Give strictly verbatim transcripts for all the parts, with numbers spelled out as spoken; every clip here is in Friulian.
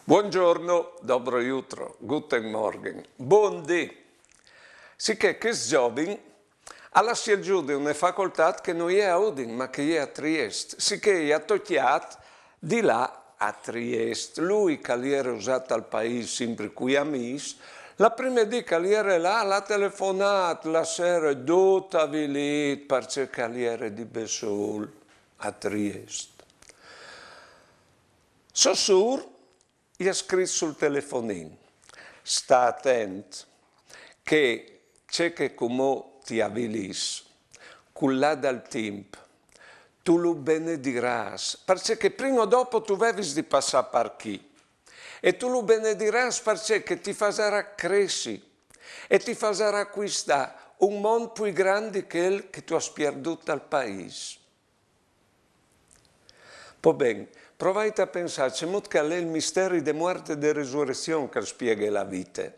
Buongiorno, dobro jutro, guten Morgen, bundì. Sichè chest zovin al à sielzût di une facoltât che no je a Udin, ma che je a Triest, sichè i à tocjât di lâ a Triest. Lui che al jere usât al paîs simpri cui amîs, la prime dì che al jere là, al à telefonât la sere dut avilît, parcè che al jere di bessôl a Triest. So sûr i à scrit sul telefonin: sta atent che ce che cumò ti avilìs, cul lâ dal timp, tu lu benedirâs, parcè che prin o dopo tu vevis di passâ par chi. E tu lu benedirâs parcè che ti fasarà cressi e ti fasarà cuistâ un mont plui grant di chel che tu âs pierdût tal paîs. Po ben, provait a pensâ cemût che al è il misteri de muart e de resurezion che al spieghe la vite.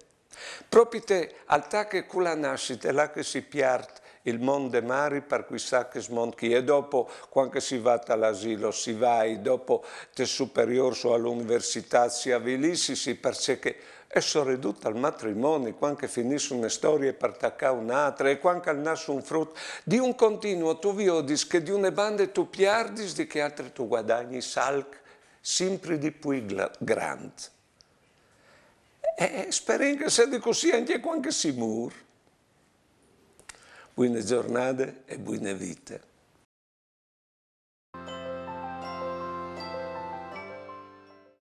Propit al tache cu la nassite, là che si piert il mont de mari par cuistâ chest mont chi. E dopo, cuant che si va tal asilo, si vai, dopo tes superiôrs o a la universitât, si avilìs, si, parcè che e soredut al matrimoni, cuant che finìs une storie par tacâ une altre, e cuant che al nas un frut, di un continuu tu viodis che di une bande tu pierdis, di chê altre tu guadagnis alc simpri di plui gla-, grant. E, e sperìn che al sedi cussì ancje cuant che si mûr. Buine zornade e buine vite.